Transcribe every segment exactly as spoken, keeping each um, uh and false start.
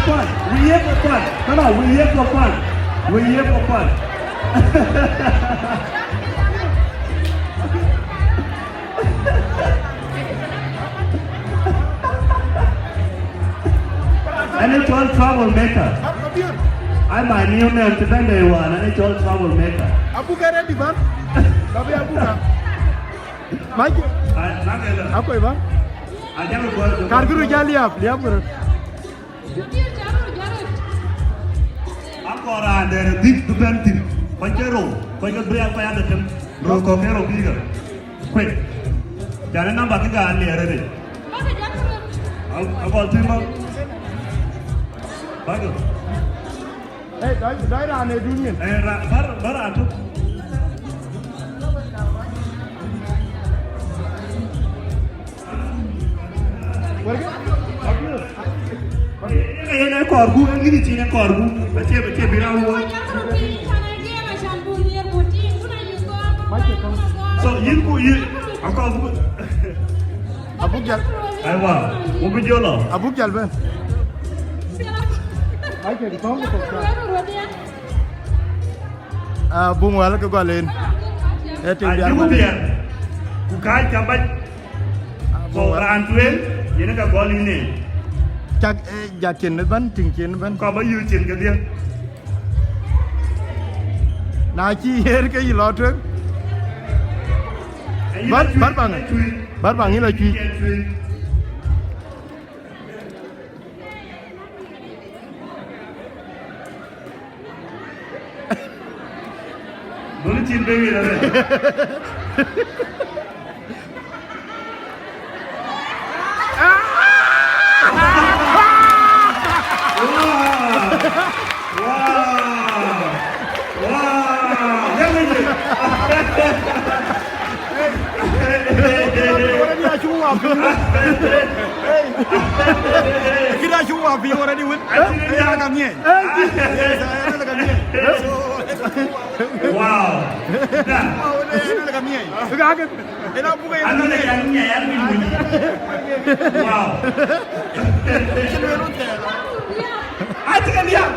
Fun. We here for fun. No, no, we here for fun. We here for fun. An ë cɔl trouble maker. Ai, my new name, cï bɛ̈n dɛ̈ wään, an ë cɔl trouble maker. Abuk ë ready, man. Tapi abuk, ah. Mac. Ai, na ke la. Akoi, man. Ajam ko. Kar kuru ja liap, liap kuru. Akɔɔr raan dɛ̈ rɔt dhïk bï bɛ̈n thïn. Kɔc ke rou, kɔc ke bï ya kɔc adhetem. Rou kɔ̈k ke rou bï ke. Kuec. Jana namba kï ka liɛɛr rëdë. Agɔl tïŋ bä. Bäkï. Hey, dɔc, dɔc raan ë dun nyin. Eh, ra-, bär, bär raan tök. Wërkë? Yen ë kɔɔrku, ë ŋïn cïn ë kɔɔrku. Acie, acie bï raan wuɔ̈c. So, yïn ku yïn, akɔɔrku. Abuk jäl. Aiwa, wo bï jɔ lɔ. Abuk jäl bɛ̈n. Ai, ke thɔ̈ŋ ku thok. Ah, buŋ wɛl ke gɔl en. Ee tiŋ diaar. Ajuku wɛl. Biɛr. Ku kääc ka bac. Ah, buŋ wɛl. Raan tueŋ, yen ka gɔl yïn en. Cak, eh, jakin ëbɛ̈n, tiŋ cin ëbɛ̈n. Kɔp ayï cin kedhie. Na cï yen ke yï lɔ tueŋ. Ayï bär, tueŋ, bär baŋ. Ayï tueŋ. Bär baŋ yï lɔ cuic. Ayï tueŋ. Dul cin be wiɛl arɛt. Wow! Wow! Wow! Yɛn ë ye. Already, acuk wä piŋ. Hey. Kï da cuk wä piŋ already win. Acïn. Ëya, ëya ka miɛc. Yes, ëya ka miɛc. So, wow. Wow, ëya ka miɛc. Ëya buk ëya ka miɛc. Wow. Cïn wël wun thɛɛr. Acï ke liap.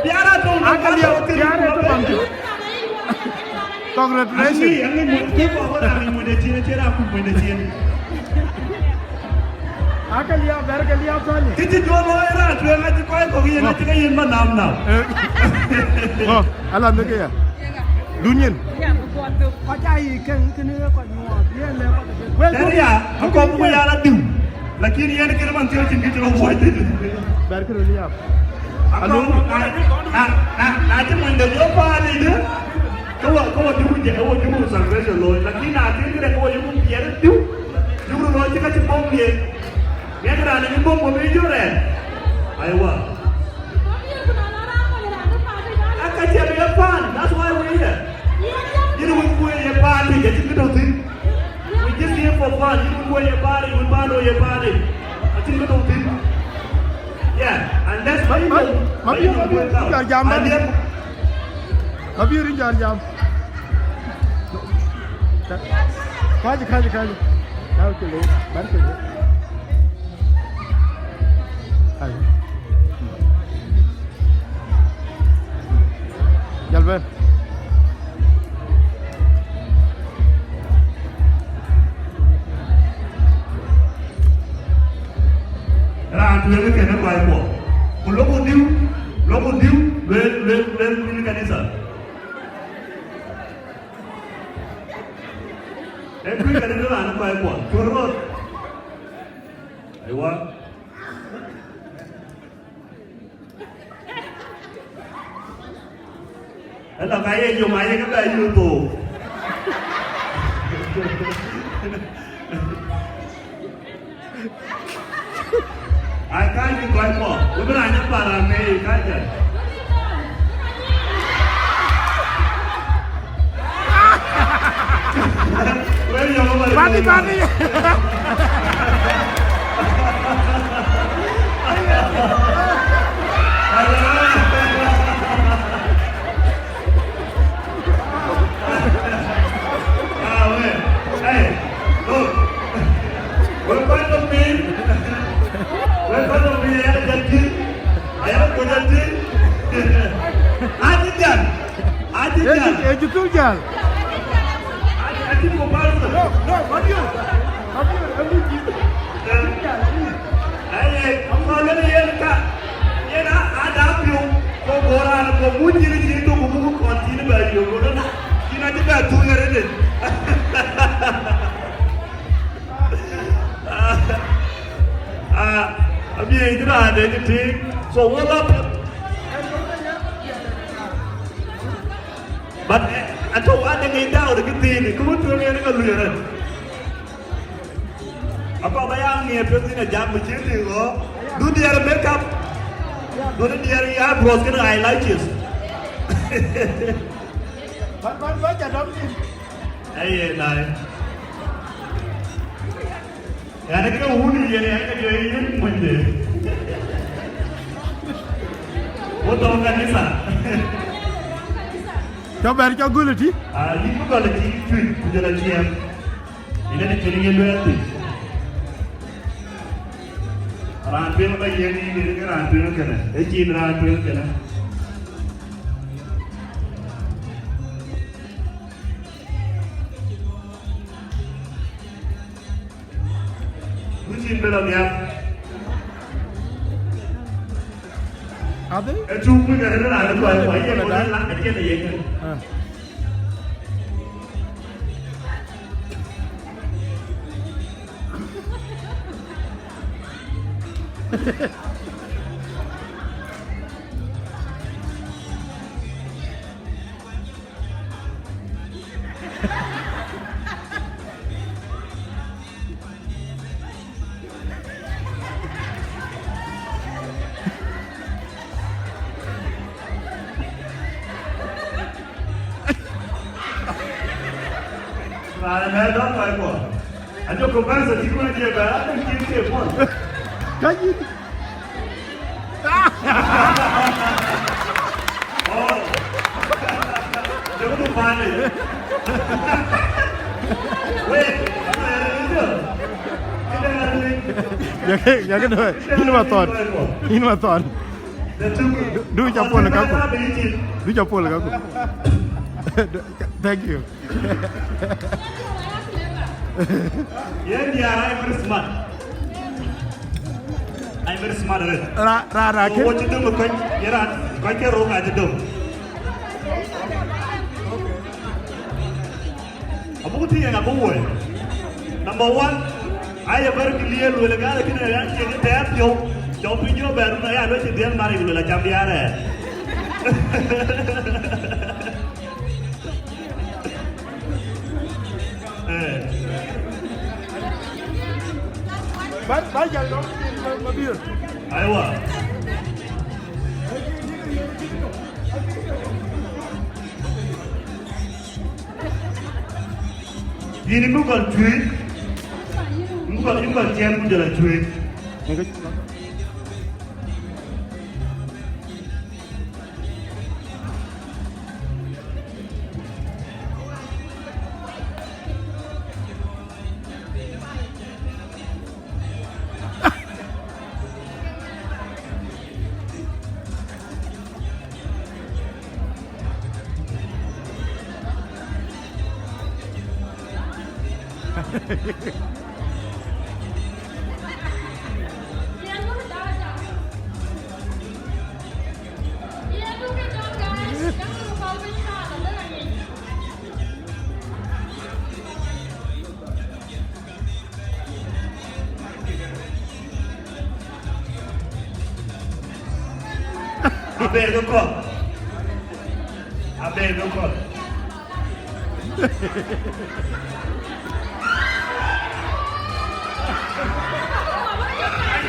Biar atɔ̈. Aka liap, biar atɔ̈ bäŋ. Congratulations. Aŋic, aŋic mony, ke kɔɔr bä raan ŋic mony de cin, acie raan kuc mony de cin. Ake liap, bɛ̈r ke liap thɔ̈l. Kë cï jɔ looi raan tueŋ acï kɔc kɔ̈k yen, acï ke yen bä nam nam. Eh. Ŋö, ala në ke ya. Dun yen. Kɔc aa yic keŋ, kënë ye kɔc nyuɔɔth, yen lɛ̈k kɔc. Wek, tëria, akɔm ku ya la diu. Lakin yen kën man thiɔ̈k cïn kë cï rɔt wuɔ̈c thïn. Bɛ̈r kërë liap. Alo. Na, na, na, na cï mony de jɔ paani dë, ke wɔ, ke wɔ juku jɛ, ke wɔ juku salvation looi. Lakin na cïn këde ke wɔ juku piɛth diu, juku looi cï ka cï bɔ̈ miɛt. Miɛt raan ë bɔ̈ bɔ̈ bï jɔ rɛɛt. Aiwa. Aka cï bï ye paan, that's why we here. Yïn wën kueer ye paani, ke cïn kë tɔ̈ thïn. We just here for fun. Yïn wën kueer ye paani, wën paan ye paani. Acïn kë tɔ̈ thïn. Yeah, unless ma, ma, ma, ma, biöör, biöör, biöör, biöör jam bä. Aliep. Ma biöör jam, jam. Kaji, kaji, kaji. Kaji, kaji. Kaji. Jal bɛ̈n. Raan tueŋ ë kënë kuany kuɔ. Ku loku diu, loku diu, lueel, lueel, lueel, lueel kanitha. Ee kuc kanitha raan ë kuany kuɔ. Cuɔt rɔt. Aiwa. Ëlä ka ye yom ayek bɛ yï thou. Ai, kackï kɔc kɔ̈k, we bï raan nyɔk paran në ye kackë. Bani, bani. Ah, we, hey, look. We kɔc tɔ̈ piny. We kɔc tɔ̈ piny, ya jal kï. Tujal. Ati ko bal. No, no, Mabior. Mabior, I'm with you. Tujal, please. Ai, ai, am ko le yen ka. Yen a, a da piu. Ko bora na ko mu jiri ji to ko mu ko ti ni ba yo ko na. Kina ti ba tu ya re. Ah, abi yen kira de ti. So what up? But, eh, ato wa de ngi daw de kë thiin, ku tueŋ yen ka luel rɛn. Akɔk ba ya ŋiɛc piɔ̈ɔ̈th thïn ajam, ku cïn tïŋ ɣɔ̈k. Du diɛɛr makeup. Du diɛɛr eyebrows kënë eyelashes. Ban, ban, ban, ja dɔm thïn. Aye, nai. Yan ke wun yen, yan ke jɔ yen munyde. Wo tɔŋ kanisa. Cɔ bɛ̈r cɔ gul ëtï. Ah, yïn bï gɔl ëtï cuc ku jɔl aciɛɛm. Yen ëtï cïn yen luɛɛl thïn. Raan tueŋ ba yen yïn, yen ke raan tueŋ kënë. Ë cïn raan tueŋ kënë. Ku cïn bï lɔ nhial. Adï? Ë cuk kuc arëët raan ë kɔc, kɔc yen ŋö la, ë tiɛ̈n ë yen. Ah. Raan ëmɛn dɔ̈k kɔc kuɔ. Ajɔ ku bɛ̈n thïn cï wën diɛ̈ bɛ̈n, adɛ̈ cïn ke puɔ̈l. Ka yïn. Oh. Jɔku pande. Wek, ya ke, ya ke dɔ̈, yïn ma thɔn, yïn ma thɔn. Du, du ca puɔ̈l kaku. Du ca puɔ̈l kaku. Thank you. Yen diäär, ai very smart. Ai very smart, right? Ra, ra, ra, so ke wo cï döm ë kɔc, ye raan, kɔc ke rou ka cï döm. Abuk tïŋ yen abuk woi. Number one, aye very clear, luel gal, lakini yan cï ke tɛ̈ɛ̈p piɔ̈u. Cɔk piny jɔ bɛ̈n, na ya luel cï dhiɛl mar, luel acam diäär ë. Eh. Ba, ba jal dɔm, ma, Mabior. Aiwa. Yïn ë bï gɔl cuëëc, ë bï gɔl, ë bï gɔl ciɛɛm ku jɔl a cuëëc. Aber ke kɔ̈th. Aber ke kɔ̈th.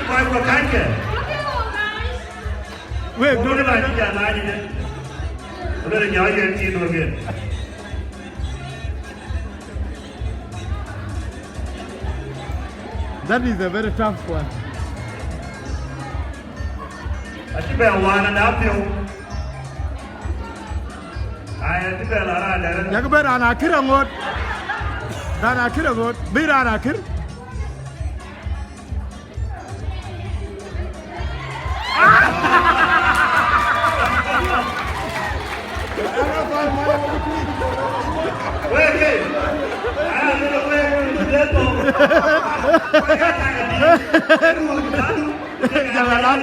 Kɔc kɔ̈k kacke. Wek, duɔ̈k la cï jal la cï de. Wek nyɔɔc yen cï duɔ̈k yen. That is a very tough one. Acï bɛ wään ada piɔ̈u. Ai, acï bɛ la raan dɛ̈t. Yak bɛ raan akïr aŋoot. Raan akïr aŋoot. Bï raan akïr. Jal alat.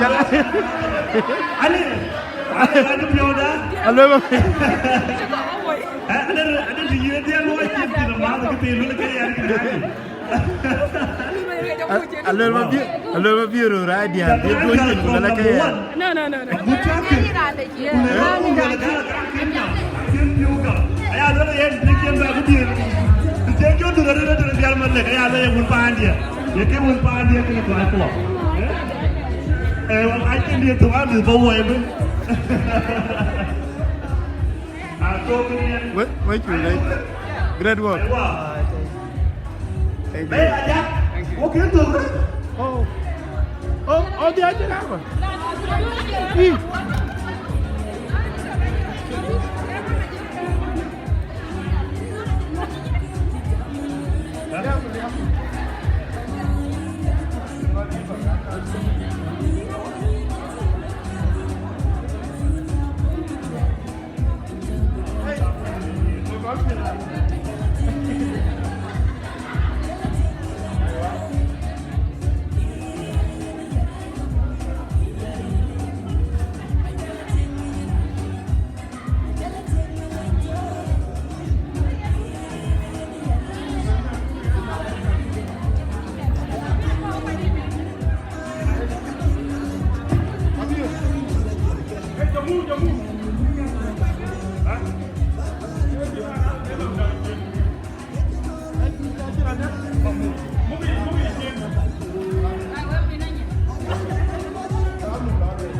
Jal alat. Aluel ma. Aluel ma bi, aluel ma bi ro ra dia, dia ko ni la ke ya. No, no, no, no. Aya lɔ yen bï kien bɛ bï diëër. Të cï jɔ dhuk arëët tëde diäär Malek, aya lɔ ye wun paandiɛ. Ye ke wun paandiɛ kë kɔc kuɔ. Eh, wa ka cïn diëër thok amïth bä wɔ ëbën. Wek, wek cu lec. Great work. Thank you. Thank you. Oh. Oh, oh, dia cï kaŋ kɔn. Ih.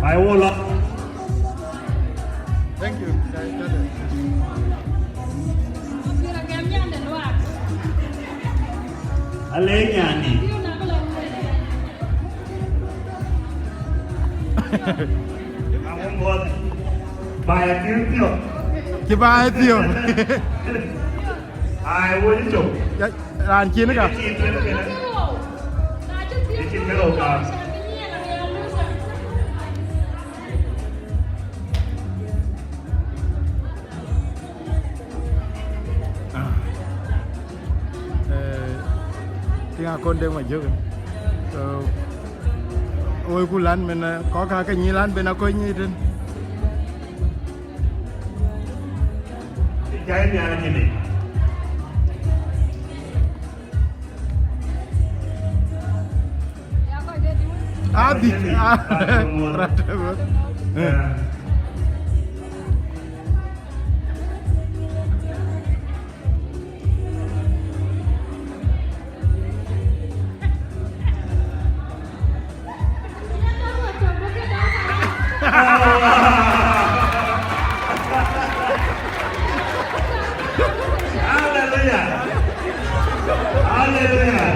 Ai, wola. Thank you. Ale nyani. Ba ya kir piɔ̈k. Cï ba ya piɔ̈k. Ai, wo cï cök. Ya, raan cin ka. Cï cin piɔ̈k kënë. Cï cin kënë ka. Ah. Eh, tiŋ akon de ma jök. So, woi ku lan men, eh, kɔk ka ke nyi lan ben akɔc nyi tën. Jai ni ana kini. Adhi. Ah, rate. Eh. Hallelujah. Hallelujah.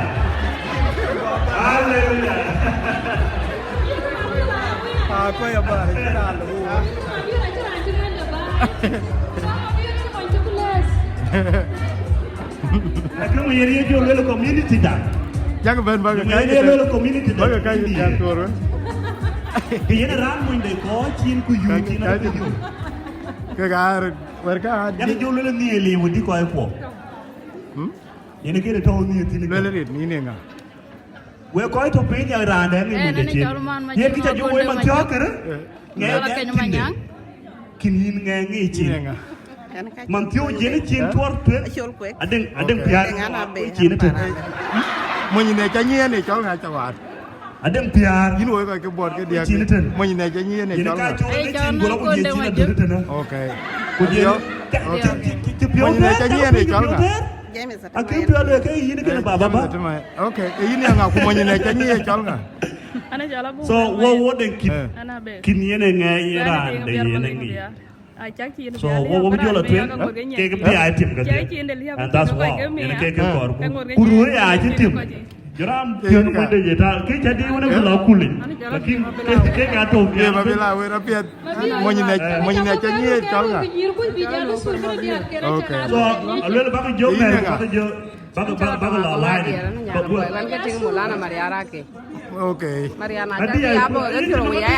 Hallelujah. Ah, kwa ya ba, kira lo. Lakini mwenye yeye jɔ lwel community da. Yak ben ba ka. Mwenye yeye lwel community da. Ba ka ka ya tuor. Ke yene ran mwenye de ko chin ku yu chin ku yu. Ke gar wer ka. Yak jɔ lwel ni eli wudi ko ko. Hmm? Yene kere to ni tin. Lwel rit ni ne nga. We kɔc tɔ piny ya raan dɛ ŋic mony de cin. Yen kï ca jɔ woi man thiɔ̈k kërë. Ŋɛk ŋɛk cin de. Kïn yïn ŋɛk ŋic cin. Man thiɔ̈k yen cin tuɔr tueŋ. Adeŋ, adeŋ piaar. Cin tën. Mony ne ca nyiɛɛn e cɔl ŋa ca waar. Adeŋ piaar. Yïn woi kɔc ke buɔt ke diäk. Cin tën. Mony ne ca nyiɛɛn e cɔl ŋa. Yen ka cɔl ke cin gɔl ku je cin a döt tën. Okay. Ku je ci piɔ̈u. Mony ne ca nyiɛɛn e cɔl ŋa. James Atem. Akï piɔ̈u ke yïn kën baba ba. James Atem. Okay, e yïn ya ŋa ku mony ne ca nyiɛɛn e cɔl ŋa? Ana cɔl Abu. So, wo, wo de kïn. Eh. Ana be. Kïn yen e ŋɛk ye raan de yen e ŋic. So, wo, wo jɔl a tueŋ, ke ke piaar tim ke. And that's why. Yen ke ke kɔɔr ku. Ku ruur ya ci tim. Jɔram piɔ̈u mony de ye ta, ke ca di wona bila kuli. Lakin ke, ke ka to. Ye ba bila we ra piɛth. Mony ne, mony ne ca nyiɛɛn e cɔl ŋa? Okay. So, a luel bak jɔ mɛr, bak jɔ, bak, bak, bak la lai de. Bak gua. Wan ke ting Mulana Mariara ke. Okay. Mariana, adi ya bo, ke tiro ya.